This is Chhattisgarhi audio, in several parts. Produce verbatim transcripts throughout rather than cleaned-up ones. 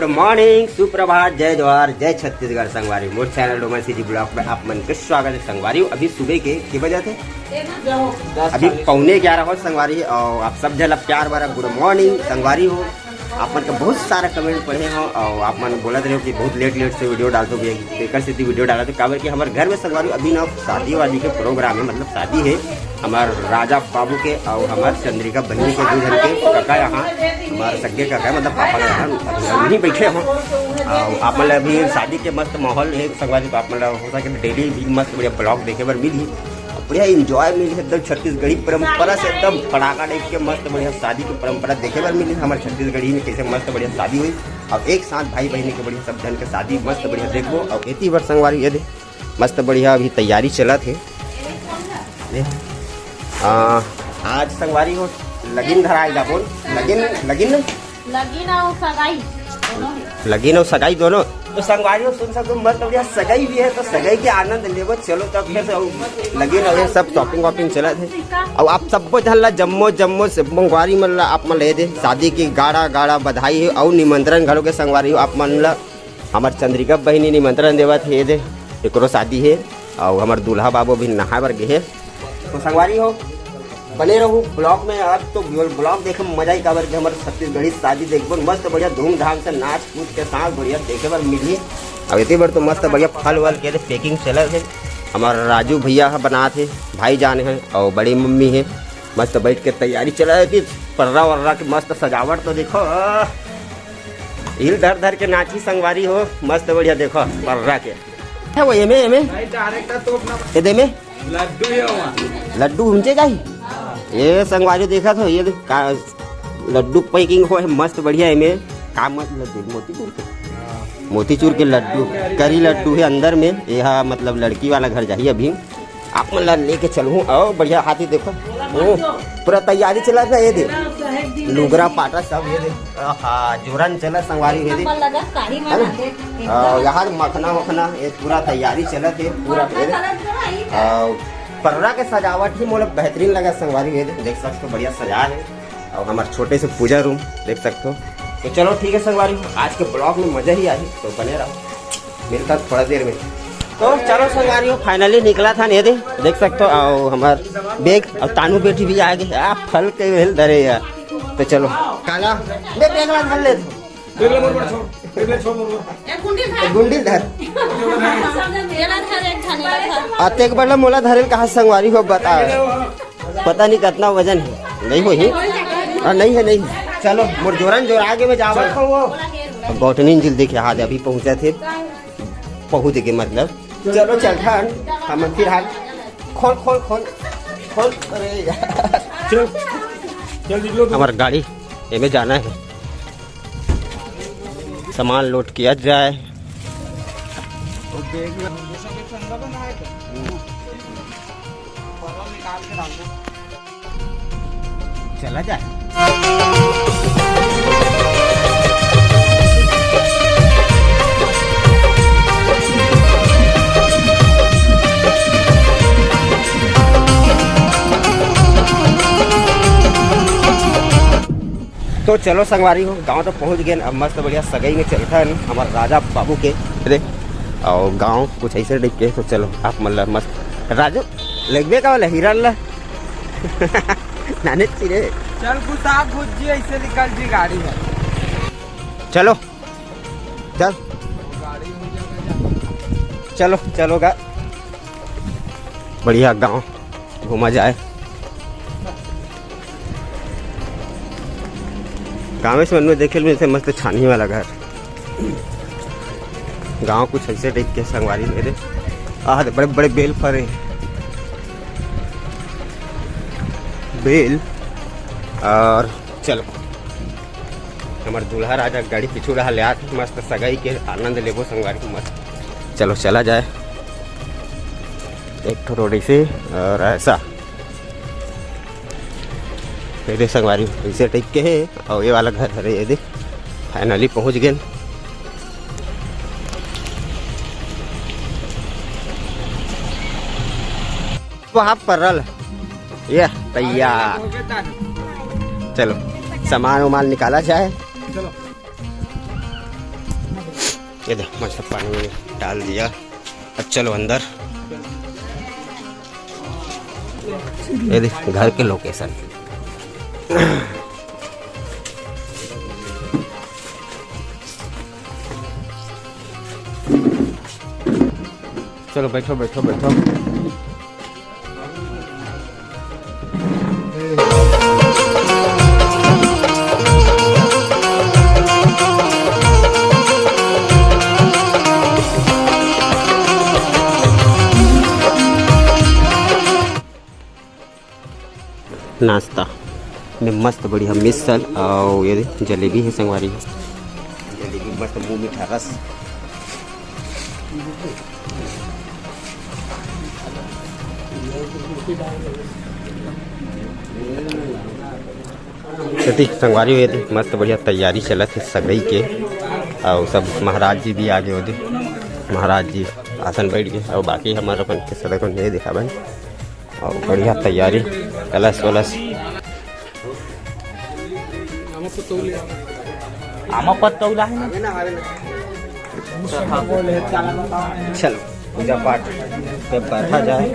गुड मॉर्निंग, सुप्रभात, जय जोहार, जय छत्तीसगढ़ संगवारी। मोर चैनल डोमन सीजी ब्लॉग में आप मन के स्वागत है संगवारी। अभी सुबह के के बजे थे? अभी पौने ग्यारह हो संगवारी। और आप सब झन ला प्यार भरा गुड मॉर्निंग संगवारी हो। आप मन के बहुत सारा कमेंट पढ़े हो और आप मन बोलत रहे हो कि बहुत लेट लेट से वीडियो डालत हो भैया, एकर सेती वीडियो डालत हो, काबर कि हमर घर में संगवारी अभी ना शादी वादी के प्रोग्राम है, मतलब शादी है हमार राजा बाबू के और हमार चंद्रिका बहिनी के दू झन के कका यहाँ, हमार सगे कका है, मतलब पापा के यहाँ। अभी हम नहीं बैठे हो और आप मन ला अभी शादी के मस्त माहौल है संगवारी, तो आप मन ला हो सके डेली भी मस्त बढ़िया ब्लॉग देखे बर मिलही। बढ़िया एंजॉय मिली एकदम छत्तीसगढ़ी परंपरा से, एकदम फटाका टाइप के मस्त बढ़िया शादी की परंपरा देखे बर मिली। हमारे छत्तीसगढ़ी में कैसे मस्त बढ़िया शादी हुई। अब एक साथ भाई बहनी के बढ़िया सब जन के शादी मस्त बढ़िया देखबो। और एती बर संगवारी ये दे मस्त बढ़िया अभी तैयारी चलत हे। ये, आ, आज संगवारी हो लगिन धराए जाबो। लगिन, लगिन न? लगिन अउ सगाई दोनों हे। लगिन अउ सगाई दोनों। तो संगवारी हो सुन सकते हो, मस्त बढ़िया सगाई भी है, तो सगाई के आनंद लेबो। चलो तब फिर से अउ लगिन अउ ये सब शॉपिंग वॉपिंग चलत हे। अउ आप सबो झन ला जम्मो जम्मो से संगवारी मन ला आप मन ला ये दे शादी की गाड़ा गाड़ा बधाई हे अउ निमंत्रण घलो के संगवारी हो आप मन ला। हमर चंद्रिका बहिनी निमंत्रण देवत हे, ये दे एकरो शादी हे अउ हमर दूल्हा बाबू भी नहाए बर गे हे। तो संगवारी हो बने रहू ब्लॉग में। आज तो ब्लॉग देखे में मजा ही काबर के हमर छत्तीसगढ़ी शादी देखबो, मस्त बढ़िया धूमधाम से नाच कूद के साथ बढ़िया देखे बर मिलही। अब एती बर तो मस्त बढ़िया फल वल के पैकिंग चलत हे। हमर राजू भैया ह बनात हे, भाई जान हे अउ बड़ी मम्मी हे, मस्त बैठ के तैयारी चलत हे। पर्रा वर्रा के मस्त सजावट तो देखो, हिल धर धर के नाची संगवारी हो, मस्त बढ़िया देखो पर्रा के। है वो एमे, एमे? भाई, डायरेक्ट तो अपना ये दे में? लड्डू ही हुआ। लड्डू हुमचे जाही? ये संगवारी देखा तो, ये देख का लड्डू पैकिंग हो है, मस्त बढ़िया एमे। का मत लड्डू, मोतीचूर के? मोतीचूर के लड्डू, करी लड्डू है अंदर में। ये हा, मतलब लड़की वाला घर जाही अभी। आप मन ला लेके चलहूँ। अउ बढ़िया हाथी देखो, ओ, पूरा तैयारी चलत ना, ये दे लुगरा पाटा सब, ये दे। आहा, जोरन चलत संगवारी, ये दे। नंबर लगा, काढ़ी है ना? मार दे। अउ यहाँ मखना वखना, ये पूरा तैयारी चलत हे, पूरा ये दे। अउ पर्रा के सजावट ही मोला बेहतरीन लगा संगवारी, ये दे। देख सकते हो, बढ़िया सजा है। अउ हमार छोटे से पूजा रूम देख सकते हो। तो चलो ठीक है संगवारी, आज के ब्लॉग में मजा ही आही, तो बने रहो। मिलता थोड़ा देर में। तो चलो संगवारी हो, फाइनली निकला था, ये दे, देख सकते हो, अउ हमार बैग अउ तानू बेटी भी आ गई। आ फल के भेल धरे यार। तो चलो काला, मैं बैग ला धर ले। देख ले मोर बड़ छोड़, देख ले छोड़ मोर बड़। एक गुंडी धर। गुंडी धर। तेरा धर, एक झन ला धर। अतेक बड़ा मोला धरेल कहा संगवारी हो बता। पता नहीं कितना वजन है, नहीं होही। हाँ, नहीं है, नहीं है। चलो, मोर जोरन जोर आगे में जावत हो वो। अब गौटनी जिल देखे हाथ अभी पहुँचा थे, पहुँच गए मतलब। चलो चल ठन, हम फिर हाथ खोल, खोल, खोल, खोल। अरे यार। चल, चल निकलो तुम। हमार गाड़ी एमे जाना है, सामान लोड किया जाए। चला जाए। तो चलो संगवारी हो, गांव तो पहुंच गए। अब मस्त बढ़िया सगाई में चलथन हमार राजा बाबू के रे। और गांव कुछ ऐसे टाइप के, तो चलो आप मतलब मस्त राजू लगबे का वाला हिरन ला। नाने चिरे। चल घुसा घुस जी, ऐसे निकल जी गाड़ी में। चलो चल। चलो चलो गा। बढ़िया गांव घूमा जाए। गाँव से मन में देखे मिलते मस्त छानी वाला घर। गांव कुछ ऐसे टाइप के संगवारी मेरे। आह, बड़े बड़े बेल फरे, बेल। और चलो, हमार दूल्हा राजा गाड़ी पीछू रहा ले आत, मस्त सगाई के आनंद लेबो संगवारी, मस्त। चलो चला जाए। एक ठो रोड ऐसे और ऐसा, ये दे संगवारी, ऐसे टाइप के है। और ये वाला घर हरे, ये दे, फाइनली पहुंच गए। वहाँ परल, ये तैयार। चलो, सामान उमान निकाला जाए। चलो। ये देख, मस्त पानी में डाल दिया। अब चलो अंदर। ये देख, घर के लोकेशन। चलो, बैठो, बैठो, बैठो। नाश्ता में मस्त बढ़िया मिसल और ये जलेबी है संगवारी, जलेबी मस्त मुंह मीठा रस। एती संगवारी हो, एती मस्त बढ़िया तैयारी चलत हे सगई के, और सब महाराज जी भी आगे होते, महाराज जी आसन बैठ गए, और बाकी हमारे अपन के सदन को नहीं दिखावन। और बढ़िया तैयारी, कलश वलश। आमा पत्तौला है ना? चलो, पूजा पाठ के बैठा जाए।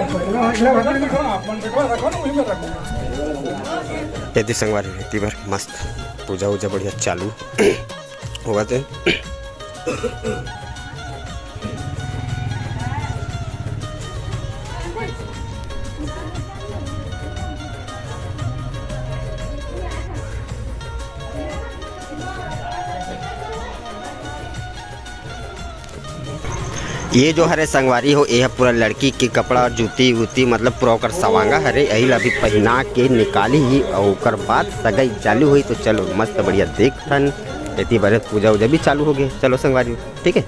यदि संगवारी रहती बार मस्त पूजा उजा बढ़िया चालू होवत हे। ये जो हरे संगवारी हो, ये ह पूरा लड़की के कपड़ा, जूती वूती, मतलब पूरा ओकर सवांगा हरे, यही ला अभी पहना के निकाली ही, और ओकर बाद सगाई चालू हुई। तो चलो मस्त बढ़िया देखथन, एती बरे पूजा उजा भी चालू हो गए। चलो संगवारी हो, ठीक है।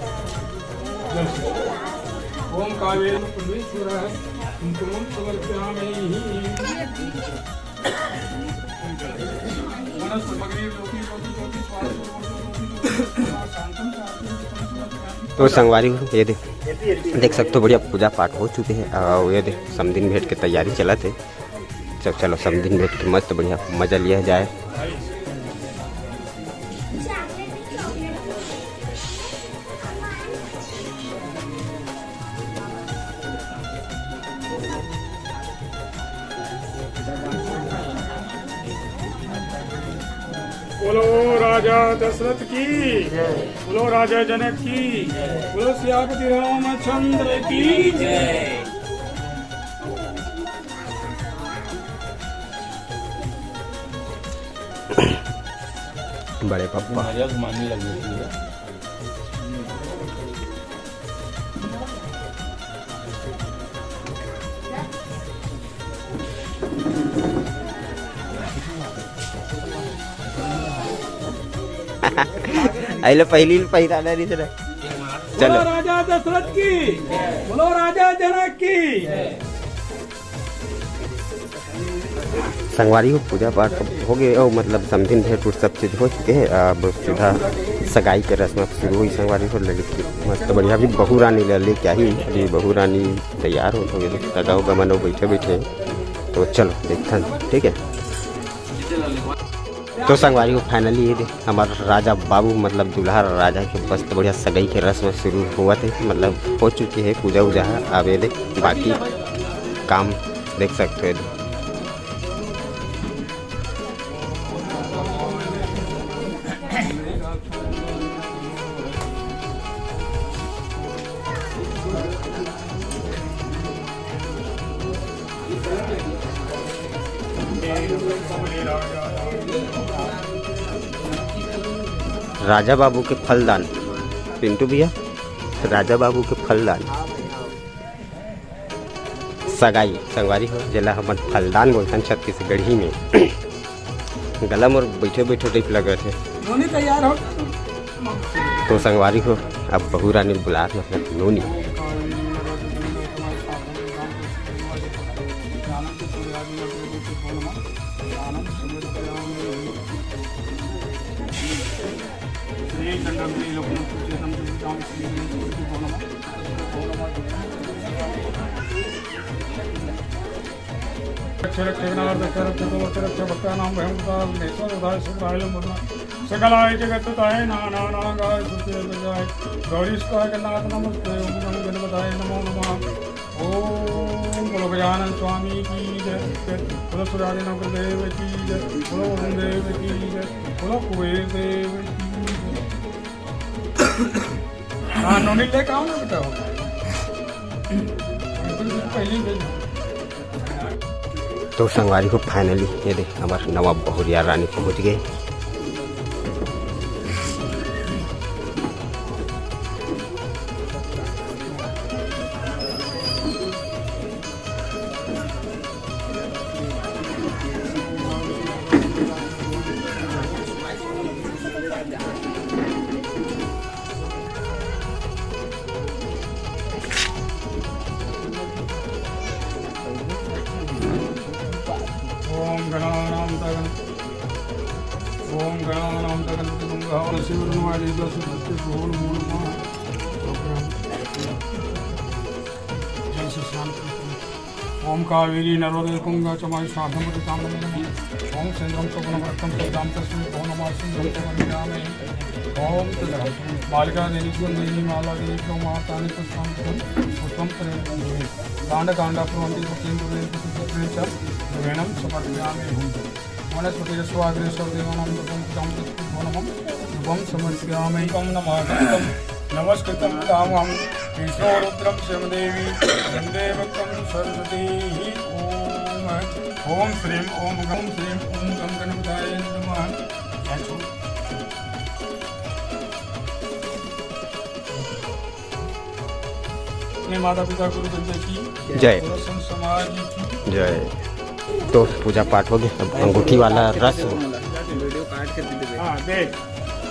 ओम कावेर परमेश्वर, तुम समर्पयामि। तो संगवारी हो, ये देख, देख सकते हो बढ़िया पूजा पाठ हो चुके हैं। और ये देख समधिन भेंट के तैयारी चलत है। चल, चलो समधिन भेंट के मस्त बढ़िया मजा लिया जाए। बोलो राजा दशरथ की, बोलो राजा जनक की, बोलो सियापति रामचंद्र की जय। बड़े पप्पा। नारियल घुमाने लग गई थी। अइले पहली पहिरा ले रही से। चलो। बोलो राजा दशरथ की, बोलो राजा जनक की। संगवारी हो, पूजा पाठ हो गए और मतलब समधिन भेंट उठ सब चीज हो चुके हैं। अब सीधा सगाई के रस्म शुरू हुई संगवारी हो। ललित की मस्त बढ़िया अभी बहू रानी ले लेके आई, अभी बहू रानी तैयार हो गए, सगा उगा मनो बैठे बैठे। तो चलो देखथन, ठीक है। तो संगवारी हो, finally ये देख हमार राजा बाबू मतलब दूल्हा राजा के मस्त बढ़िया सगाई के रस्म शुरू हुआ थे, मतलब हो चुकी है पूजा उजा है। अब ये देख बाकी काम देख सकते हो। राजा बाबू के फलदान, पिंटू भैया, राजा बाबू के फलदान। सगाई, संगवारी हो, जेला हमन फलदान बोलथन छत्तीसगढ़ी में। गला मोर बैठे बैठे टाइप लगत हे। नोनी तैयार हो। तो संगवारी हो, अब बहू रानी बुलात मतलब नोनी। रक्ष रक्ष गणार्दक रक्ष गोवर्धन रक्ष भक्तानां भयं कृताग्नेश्वर उदाय सुराय लंबोदर। सकलाय जगत ताय नाना नागाय सुरते बजाय। गौरी सुताय गणनाथ नमस्ते ओम गं गणपताय नमो नमः। ओम बोलो गजानन स्वामी की जय। बोलो सुरारी नगर देव की जय। बोलो वरुण देव की जय। बोलो कुबेर देव की जय। हाँ, नोनी लेके आओ ना बेटा। पहले ही भेजना। तो संगवारी हो, finally ये देख, हमर नवा बहुरिया रानी पहुंच गे। ओम गणानां तगन ओम गणानां तगन गंगा शिवरनुवाली दस भक्ति भूल मूल मा जल से स्नान करते हैं। ओम कावेरी नर्मदे गंगा चमाई साधम ताम्रम। ओम सेंद्रम सुगुणम रक्तम सदाम तस्मै भो नमः सिंधु समर्पयामि। ओम तदा बालिका देवी सुगंधि माला देवी मातानि पुष्पाणि पुष्पम प्रेम कांड कांड प्रवंती पुत्रेण पुत्रेण च द्रोहिणम समर्पयामि। वनस्पति स्वाग्रे सर्वदेवानां तपोमुखां तत्पुष्पो नमः धूपं समर्पयामि। एकं नमः नमस्कृतं तामहं विष्णो रुद्रं शमदेवी वन्दे भक्तं सरस्वतीः। ओम ओम श्रीं ओम गं श्रीं ओम गं गणपताय नमः। अपने माता पिता गुरुजन की जय। पूरा संत समाज की जय। तो पूजा पाठ हो गया, अब अंगूठी वाला रस्म। हाँ, देख।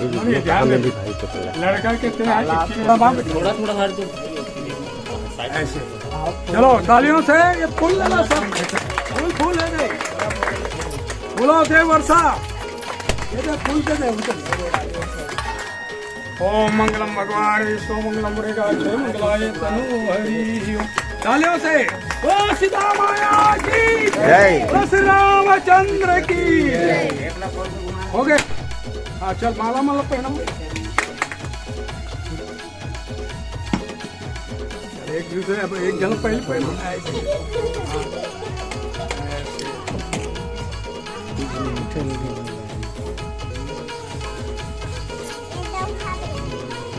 ये वीडियो ध्यान कहाँ दे। मिली भाई को तेरा? लड़का के तेरे हाथ चिट्ठी में थोड़ा थोड़ा हाथ दो। ऐसे। चलो, तालियों से ये फूल लेना सब। फूल, फूल है दे। फूलों से वर्षा। ये दे, फूल दे दे, उनके। ओम मंगलम भगवान विष्णु मंगलम मुरुगेशाय मंगलाय तनु हरि। तालियों से। ओ सीता माया की जय। ओ श्री रामचंद्र की। हो गए। हाँ, चल माला माला पहना। एक दूसरे, अब एक जन पहले पहले।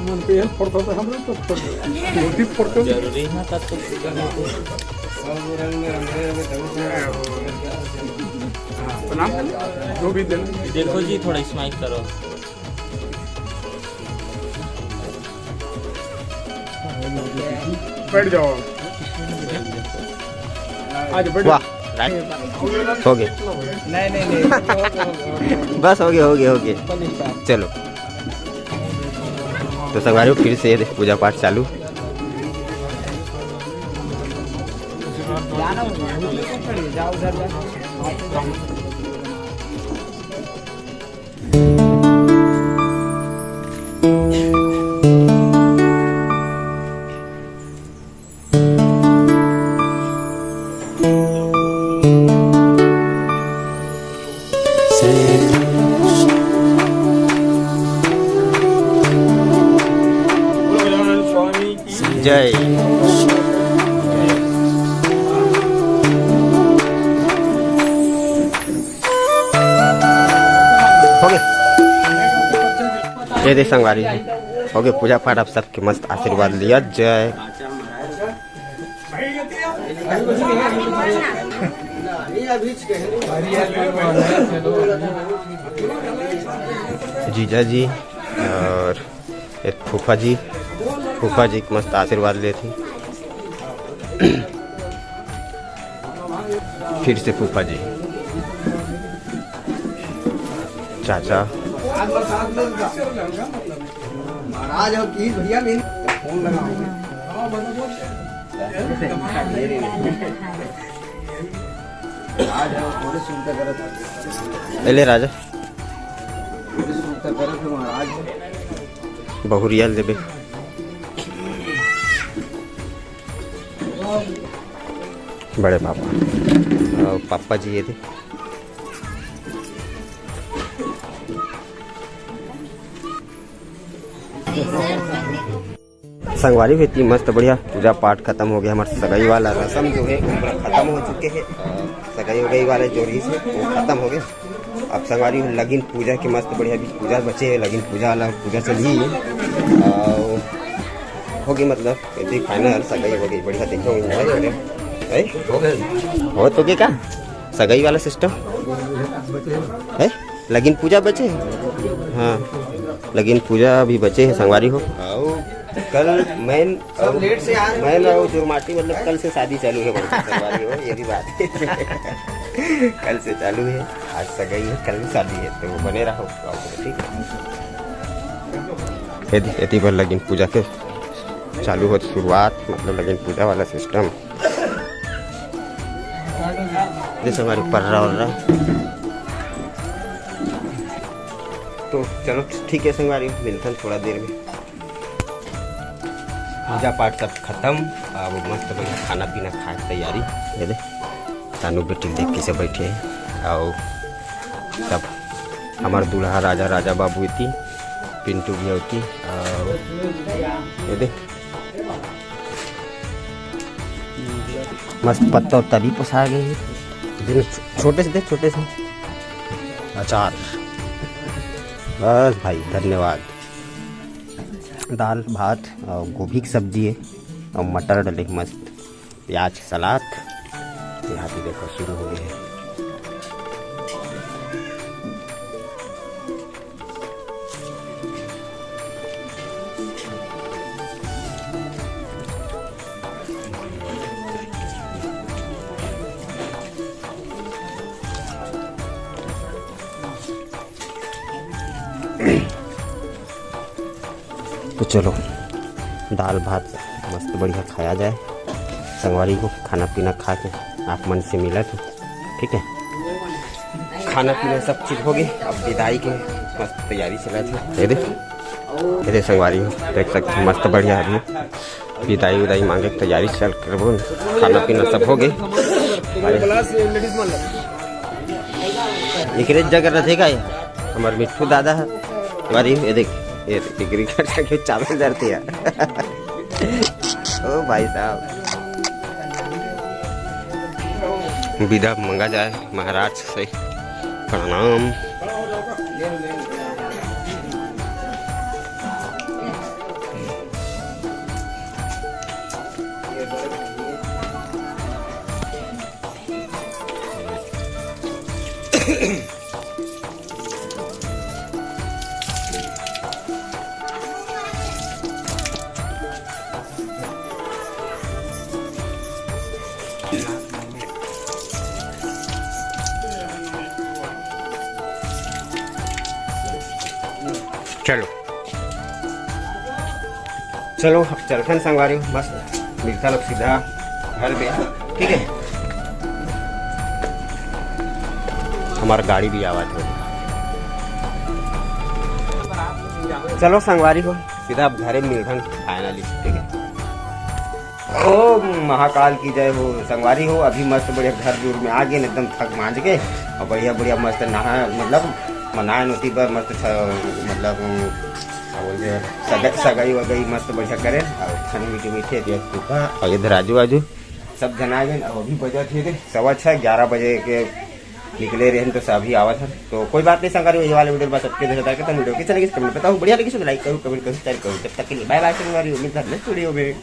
मन पे हेल्प पड़ता था, हम लोग तो पड़ गए। धोती पड़ता था। जरूरी है ना, तब तो। हाँ, प्रणाम। जो भी दे। देखो जी, थोड़ा स्माइल करो। बैठ जाओ। आज बैठ वाह, राइट। हो गए। नहीं, नहीं, नहीं। बस हो गए, हो गए, हो गए। चलो। तो संगवारी हो, फिर से ये पूजा पाठ चालू। जाओ उधर, जाओ। जय। हो गए। ये दे संगवारी, हो गए पूजा पाठ। आप सबके मस्त आशीर्वाद लिया। जय। जीजा जी और एक फूफा जी, फूफा जी के मस्त आशीर्वाद लेथे। फिर से फूफा जी, चाचा। महाराज हो की भैया, मेरी फोन लगा। राजा हो, थोड़े सुनता करत। ले राजा। थोड़े सुनता करत है महाराज। बहुरिया लेबे। बड़े पापा। और पापा जी ये थे। संगवारी हो, एती मस्त बढ़िया पूजा पाठ खत्म हो गया, हमार सगाई वाला रसम जो है वो पूरा खत्म हो चुके हैं। सगाई वगाई वाले जो रहिस हे वो खत्म हो गए। अब संगवारी हो, लगिन पूजा के मस्त बढ़िया अभी पूजा बचे है, लगिन पूजा वाला पूजा चलही है। और हो गई मतलब एती final सगाई हो गई, बढ़िया देखो enjoy हो रहे है। हो गए, हो तो के का सगाई वाला system है। लगिन पूजा बचे है? हाँ, लगिन पूजा अभी बचे है संगवारी हो। आओ, कल main, सब late से आ रहे main हैं। और जुरमाटी, मतलब, कल से शादी चालू है, बड़े संगवारी हो, ये भी बात है। कल से चालू है, आज सगाई है, कल शादी है, तो बने रहो vlog में, ठीक है। एती, एती बर लगिन पूजा के चालू हो शुरुआत, मतलब, लगिन पूजा वाला system। जैसे हमारे पर्रा वर्रा। तो चलो, ठीक है संगवारी, मिलथन थोड़ा देर में। पूजा पाठ सब खत्म, अब मस्त बढ़िया खाना पीना खाए के तैयारी। ये दे, तानू बेटी देख कैसे बैठे हैं। और सब हमार दूल्हा राजा, राजा बाबू एती, पिंटू भी होती। और ये दे, मस्त पत्ता उत्ता भी पोसा गए है। छोटे से दे, छोटे से अचार। बस भाई, धन्यवाद। दाल भात और गोभी की सब्जी है और मटर डले, मस्त प्याज के सलाद। यहाँ पे देखो शुरू हो गए हैं। तो चलो, दाल भात मस्त बढ़िया खाया जाए। संगवारी हो, खाना पीना खा के आप मन से मिला थे, ठीक है। खाना पीना सब चीज हो गई, अब विदाई के मस्त तैयारी चला थे। ये दे, ये दे संगवारी हो, देख सकते हैं, मस्त बढ़िया अभी विदाई उदाई मांगे के तैयारी चल करबो। खाना पीना सब हो गए। एकरे जगह रथे का ये? हमार मिट्ठू दादा है। हमारी ये देख, ये एकरी घर जाके चावल जरती है। ओ भाई साहब, विदा मंगा जाए महाराज से। प्रणाम। चलो, चलो, अब चलथन संगवारी, मस्त मिलथन अब सीधा घर में, ठीक है। हमार गाड़ी भी आवत है। चलो संगवारी हो, सीधा अब घरे मिलथन finally, ठीक है। ओ महाकाल की जय हो संगवारी हो। अभी मस्त बढ़िया घर दूर में आ गए, एकदम थक मांज के, और बढ़िया बढ़िया मस्त नहा, मतलब मनाए नोती बर मस्त छ-, मतलब, उम, का बोलते हैं, सग-, सगाई वगाई मस्त बढ़िया करे, और खाने मीठे मीठे दिया फूका, और इधर आजू बाजू सब जना गए। अब अभी बजा थे सवा छः, ग्यारह बजे के निकले रहे तो सभी आवत हन। तो कोई बात नहीं संगवारी, ये वाले video में सबके जगह तक तो video कैसे लगी comment बताओ, बढ़िया लगी तो like करो, comment करो, share करो। जब तक के लिए bye bye संगवारी, मिलता है next video में।